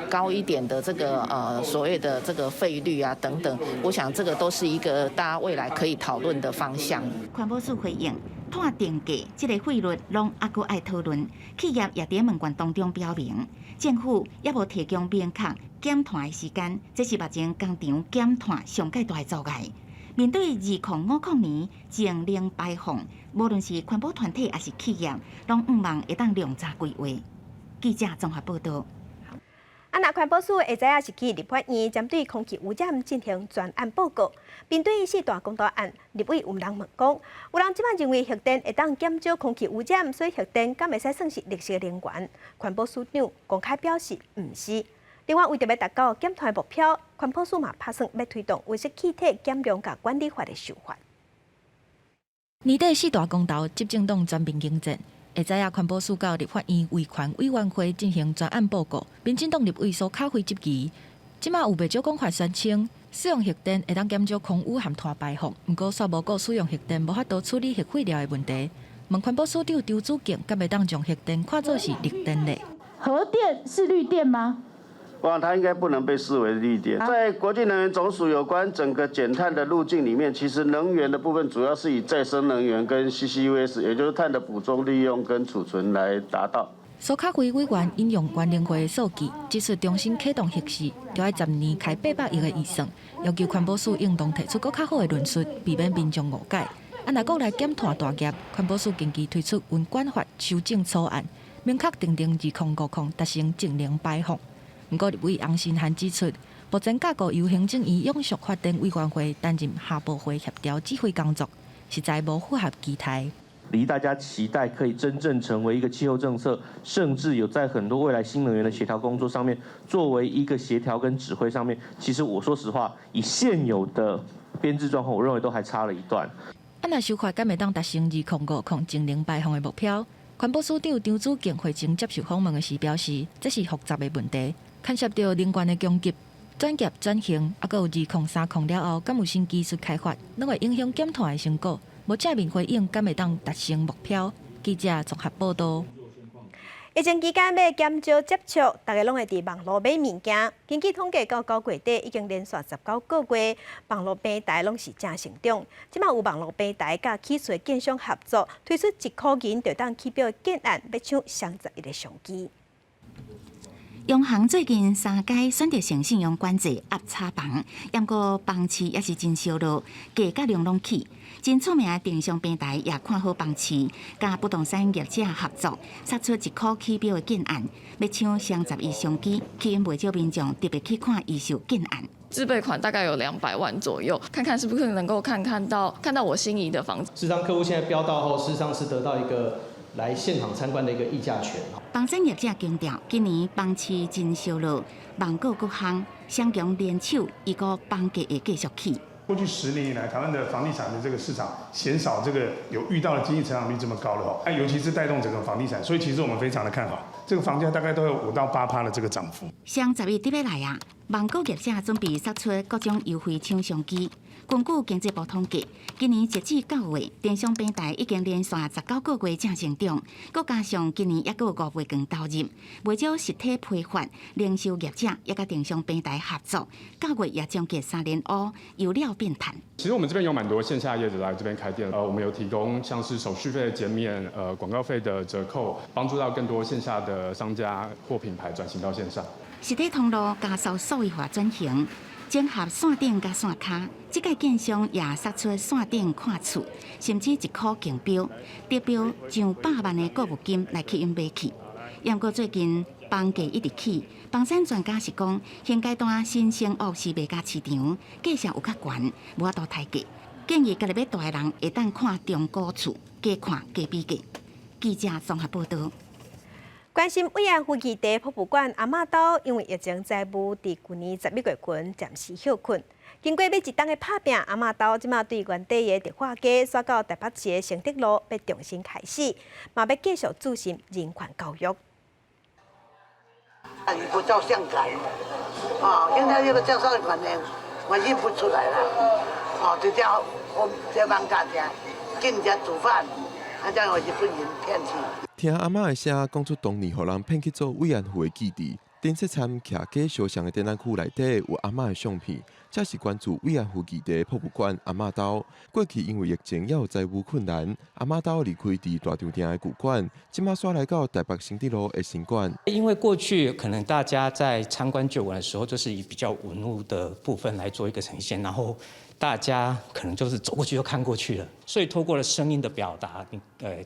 Speaker 5: 高一點的這個所謂的這個費率啊等等，我想這個都是一個大家未來可以討論的方向。
Speaker 21: 環保署回應，碳定價這個費率攏猶閣愛討論，企業也佇問卷當中表明，政府猶無提供明確減碳的時間，這是目前工廠減碳上蓋大的阻礙。面對2050年淨零排放，無論是環保團體抑是企業，攏向望會當量早規劃。記者綜合報導。
Speaker 1: 啊，若環保署下載也是去立法院針對空氣污染進行專案報告。面對四大公投案，立委有人問講，有人這擺認為核電會當減少空氣污染，所以核電敢會使算是綠色能源？環保署長公開表示，毋是。另外，為著欲達到減碳目標，環保署嘛拍算欲推動溫室氣體減量佮管理法的修法。
Speaker 9: 年底四大公投，執政黨全面迎戰。下早啊，環保署到立法院維權委員會進行專案報告。民進黨立委蘇巧慧質疑，這馬有袂少講法宣稱，使用核電會當減少空污和碳排放，毋過煞無顧使用核電無法度處理核廢料的問題。問環保署長張子敬，敢會當將核電看作是綠電咧？
Speaker 13: 核電是綠電嗎？
Speaker 22: 我想它應該不能被視為綠電。在國際能源總署有關整個減碳的路徑裡面，其實能源的部分主要是以再生能源跟 CCUS，也就是碳的捕捉、利用跟儲存來達到。
Speaker 9: 蘇巧慧委員引用原能會的數據，指出重新啟動核四，著愛10年開800億的預算，要求環保署應當提出閣較好的論述，避免民眾誤解。啊，若國內減碳大業，環保署近期推出溫管法修正草案，明確訂定2050達成淨零排放。毋過，立委洪申翰指出，目前架構由行政院永續發展委員會擔任下部會協調指揮工作，實在無符合期待。
Speaker 23: 離大家期待可以真正成為一個氣候政策，甚至有在很多未來新能源的協調工作上面，作為一個協調跟指揮上面，其實我說實話，以現有的編制狀況，我認為都還差了一段。
Speaker 9: 啊，若修法敢會當達成2050淨零排放的目標？環保署長張子敬會前接受訪問的時表示，這是複雜的問題，牽涉到能源的供給、產業轉型，猶閣有2030了後，敢有新技術開發，攏會影響減碳的成果。無正面回應，敢會當達成目標？記者綜合報導。
Speaker 1: 疫情期間欲減少接觸，大家攏會佇網路買物件。根據統計，到9月底已經連續19個月，網路平台攏是正成長。這馬有網路平台佮起訴建商合作，推出1箍銀就當起標建案，欲搶雙十一的商機。
Speaker 21: 央行最近三階選擇性信用管制壓炒房，毋過房市也是真燒熱，價佮量攏起。真出名的電商平台也看好房市，佮不動產業者合作，殺出1箍起標的建案，欲搶雙十一商機，吸引袂少民眾特別去看預售建案。
Speaker 25: 自備款大概有200萬左右，看看是不是能夠看到我心儀的房子。
Speaker 29: 事實上，客戶現在標到後，事實上是得到一個來現場參觀的一個議價權。
Speaker 21: 房產業者強調，今年房市真燒熱，網購閣夯，雙強聯手，預估房價會繼續起。
Speaker 30: 過去10年以來，台灣的房地產的這個市場鮮少這個有遇到的經濟成長率這麼高的哦，那尤其是帶動整個房地產，所以其實我們非常的看好，這個房價大概都有5到8趴的這個漲幅。
Speaker 21: 雙十一佇欲來啊，網購業者準備釋出各種優惠搶商機。根據經濟部統計，今年截至9月，電商平台已經連續19個月正成長，閣加上今年猶閣有5倍券投入，袂少實體批發、零售業者也佮電商平台合作，9月也將近3連烏，由料變趁。
Speaker 6: 其實我們這邊有蠻多線下業者來這邊開店，我們有提供像是手續費的減免、廣告費的折扣，幫助到更多線下的商家或品牌轉型到線上。
Speaker 21: 實體通路加速數位化轉型。整合線頂佮線跤，這屆建商也釋出線頂看厝，甚至一箍競標，得標上百萬的購物金來吸引買氣。毋過最近房價一直起，房產專家是講，現階段新成屋是賣甲市場，價數有較懸，無法度抬價。建議家己欲蹛的人會當看中古厝，加看加比價。記者綜合報導。
Speaker 1: 關心慰安婦議題博物館阿嬤兜，因為疫情災霧，佇舊年11月旬暫時歇困。經過欲一冬的拍拚，阿嬤兜這馬對原底的迪化街，徙到台北市的承德路，欲重新開始，嘛欲繼續注重人權教育。
Speaker 7: 你不照相館，啊，現在這個照相館呢，我認不出來了，哦，就叫我這幫大家進家煮飯，啊，這樣我日本人騙去。
Speaker 8: 聽阿嬤的聲，講出當年予人騙去做慰安婦的記憶。頂色參徛假相像的展覽區內底有阿嬤的相片，這是關注慰安婦議題博物館阿嬤兜。過去因為疫情也有財務困難，阿嬤兜離開佇大稻埕的舊館，這馬徙來到台北承德路的新館。
Speaker 10: 因為過去可能大家在參觀舊館的時候，就是以比較文物的部分來做一個呈現，然後大家可能就是走過去就看過去了。所以透過了聲音的表達，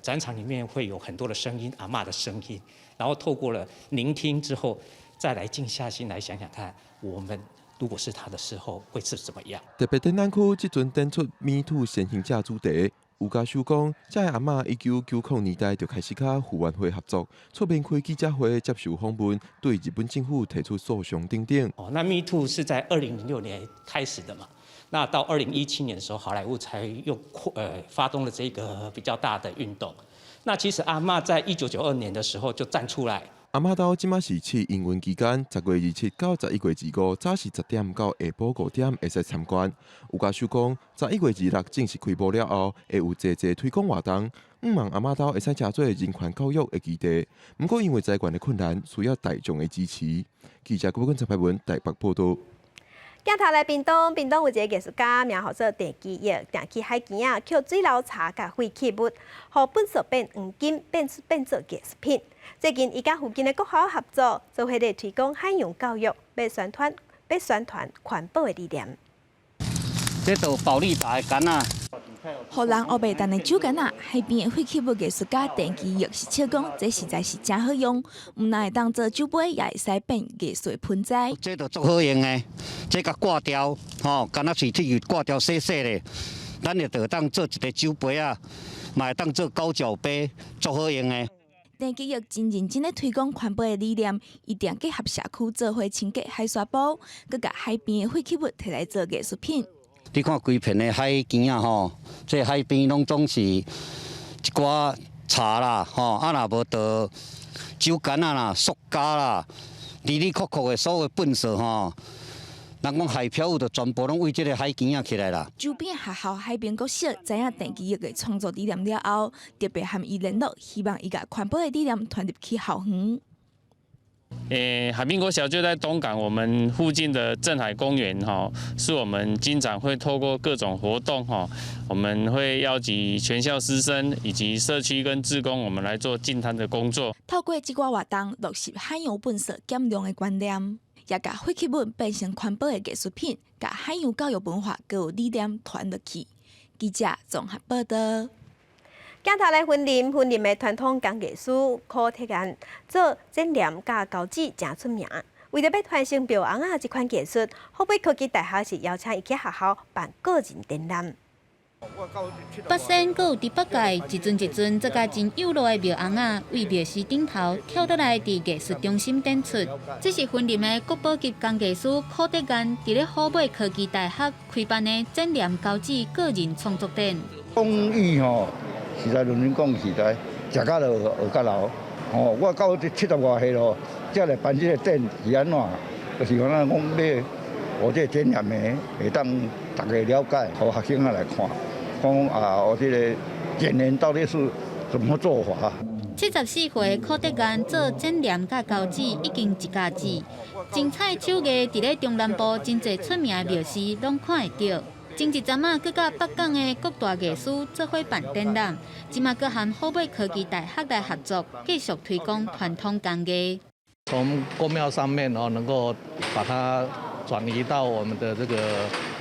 Speaker 10: 展場裡面會有很多的聲音，阿嬤的聲音，然後透過了聆聽之後，再來靜下心來想想看，我們如果是他的時候會是怎麼樣？
Speaker 8: 特別展覽區這陣展出 Me Too 先行者主題，有家屬講，這个阿嬤1990年代就開始佮傅園慧合作，出面開記者會接受訪問，對日本政府提出訴訟等等。
Speaker 10: 哦，那 Me Too 是在2006年開始的嘛？那到2017年的時候，好萊塢才又發動了這個比較大的運動。那其實阿嬤在1992年的時候就站出來。
Speaker 8: 阿嬤兜這馬是試營運期間，10月27到11月25，早時10點到下晡5點會使參觀。有家屬講，11月26正式開幕了後，會有濟濟推廣活動，向望阿嬤兜會使成做人權教育的基地。毋過因為財源的困難，需要大眾的支持。記者郭文陳排文台北報導。
Speaker 1: 鏡頭來屏東，屏東有一个藝術家，名號做鄭基義，定去海墘仔，抾水流柴佮廢棄物，予糞埽變黃金，變出變做藝術品。最近，伊佮附近的國校合作，做伙咧推廣海洋教育，欲宣傳欲宣傳環保的理念。
Speaker 11: 這就保力達的桿仔。
Speaker 15: 予人烏白陳的酒矸仔，海邊的廢棄物藝術家鄭基義是笑講，這實在是誠好用，毋但會當做酒杯，也會使變藝術盆栽。
Speaker 11: 這就足好用的，這共割掉，吼，敢若喙齒割掉細細的，咱就會當做一个酒杯仔，嘛會當做高腳杯，足好用的。
Speaker 15: 鄭基義真認真咧推廣環保的理念，伊定結合社區做伙清潔海沙埔，閣共海邊的廢棄物提來做藝術品。
Speaker 11: 你看規片的海墘仔吼，這海邊攏總是一寡柴啦，吼，啊若無就酒矸仔啦、塑膠啦，哩哩扣扣的所有糞埽吼，人講海漂物就全部攏對這个海墘仔起來啦。
Speaker 15: 周邊學校海濱國小知影鄭基義的創作理念了後，特別和伊聯絡，希望伊共環保的理念傳入去校園。
Speaker 16: 欸，海濱國小就在東港，我們附近的鎮海公園，哈，是我們經常會透過各種活動，哈，我們會邀集全校師生以及社區跟志工，我們來做淨灘的工作。
Speaker 15: 透過這寡活動，落實海洋糞埽減量的觀念，也共廢棄物變成環保的藝術品，共海洋教育文化閣有理念傳落去。記者綜合報導。
Speaker 1: 鏡頭來雲林，雲林的傳統工藝師柯鐵安做剪黏佮膠紙誠出名。為著欲傳承廟尪仔這款技術，虎尾科技大學是邀請伊去學校辦個人展覽。
Speaker 26: 八仙閣有豬八戒，一尊一尊做甲真幼路的廟尪仔，對廟司頂頭跳落來，佇藝術中心展出。這是雲林的國寶級工藝師柯德安，佇咧虎尾科技大學開辦的剪黏膠紙個人創作展。
Speaker 27: 工藝吼，實在認真講實在，食甲落學甲老。吼，我到70外歲咯，才來辦這個展是按怎？就是講咱講你，我這個展覽的會當大家了解，予學生仔來看，講啊，我這個剪黏到底是怎麼做法。
Speaker 26: 74歲柯德安做剪黏佮膠紙已經一家子，精彩手藝佇咧中南部真濟出名的廟寺攏看會著。前一陣仔，閣佮北港的各大藝師做伙辦展覽，這馬閣和虎尾科技大學來合作，繼續推廣傳統工藝。
Speaker 29: 從宮廟上面哦，能夠把它轉移到我們的這個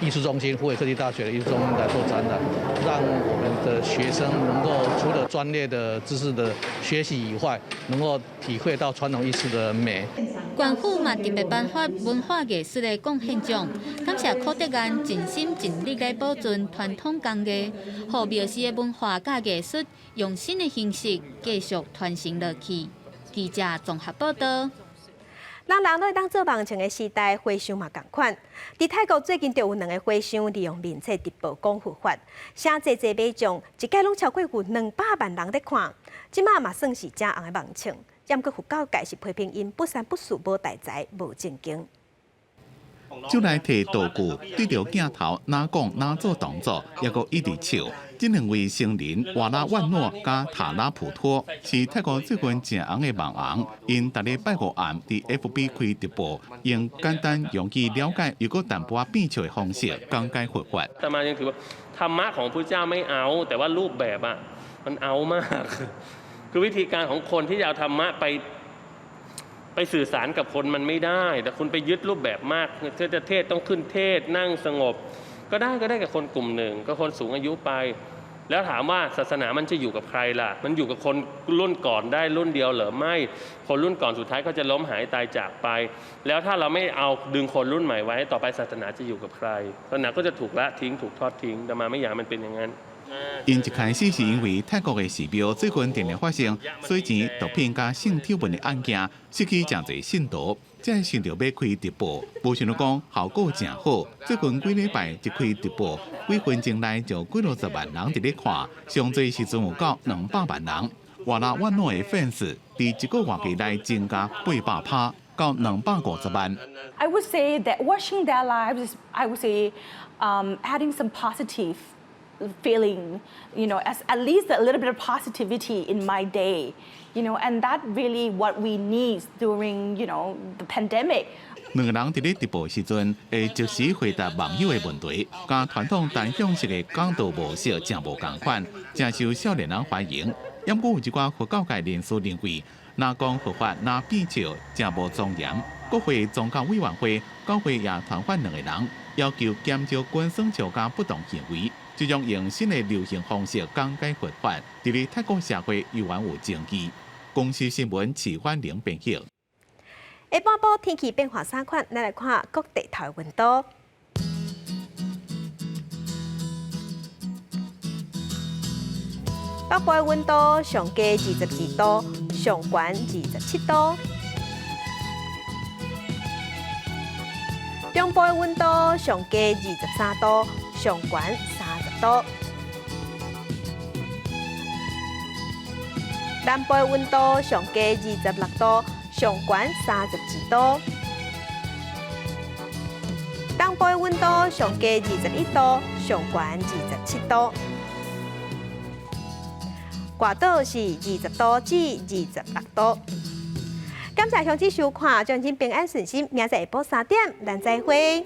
Speaker 29: 藝術中心，虎尾科技大學的藝術中心來做展覽，讓我們的學生能夠除了專業的知識的學習以外，能夠體會到傳統藝術的美。
Speaker 26: 縣府嘛特別頒發文化藝術的貢獻獎，感謝柯德安盡心盡力來保存傳統工藝，予廟寺的文化佮藝術用新的形式繼續傳承落去。記者綜合報道。
Speaker 1: 人人攏會當做網紅的時代，和尚嘛仝款。佇泰國最近就有兩个和尚利用面冊直播講佛法，誠濟濟買眾，一擺攏超過有200萬人咧看。這馬嘛算是誠紅的網紅。毋過佛教界是批評𪜶不三不四、無代誌、無正經。
Speaker 2: 就來提道具，對著鏡頭，若講若做動作，猶閣一直笑。這兩位僧人瓦拉萬諾佮塔拉普托是泰國最近誠紅的網紅，𪜶逐禮拜五暗佇 FB 開直播，用簡單容易了解又閣淡薄仔變笑的方式講解佛法。
Speaker 3: อาตมายังถือว่าธรรมะของพุทธเจ้าไม่เอาแต่ว่ารูปแบบอะมันเอามากคือวิธีการของคนที่จะเอาธรรมะไปสื่อสารกับคนมันไม่ได้แต่คุณไปยึดรูปแบบมากเทศเทศต้องขึ้นเทศนั่งสงบก็ได้ก็ได้กับคนกลุ่มหนึ่งก็คนสูงอายุไปแล้วถามว่าศาสนามันจะอยู่กับใครล่ะมันอยู่กับคนรุ่นก่อนได้รุ่นเดียวเหรอไม่คนรุ่นก่อนสุดท้ายก็จะล้มหายตายจากไปแล้วถ้าเราไม่เอาดึงคนรุ่นใหม่ไว้ต่อไปศาสนาจะอยู่กับใครศาสนาก็จะถูกละทิ้งถูกทอดทิ้งแต่มาไม่อยากมันเป็นอย่างนั้น
Speaker 2: 𪜶一開始是因為泰國的寺廟最近定定發生洗錢、毒品佮性醜聞的案件，失去誠濟信徒，才會想著欲開直播，無想著講效果誠好。最近幾禮拜一開直播，幾分鐘內就幾落十萬人佇咧看，上濟時陣有到200萬人。瓦拉萬諾的粉絲佇一個月期內增加800%，到250萬。
Speaker 12: I would say that watching their lives, I would say, adding some positive feeling, as at least a little bit of positivity in my day, and that really what we need during the pandemic.
Speaker 2: 兩个人佇咧直播時陣，會即時回答網友的問題，佮傳統單向式的講道模式誠無仝款，誠受少年人歡迎。毋過有一寡佛教界人士認為，若講佛法若變笑，誠無莊嚴。國會宗教委員會教會也傳喚兩个人，要求減少官宣笑佮不當行為。這種用新的流行方式講解佛法，佇咧泰國社會猶原有爭議。公視新聞齊歡玲編譯。
Speaker 1: 下半晡天氣變化三款，咱來看各地頭的溫度。北部的溫度上低22度，上懸27度。中部的溫度上低23度，上懸30度。南部的溫度上低26度，上懸32度。東部的溫度上低21度，上懸27度。外島是20度至26度。感謝鄉親收看，祝恁平安順心。明仔載下晡3點，咱再會。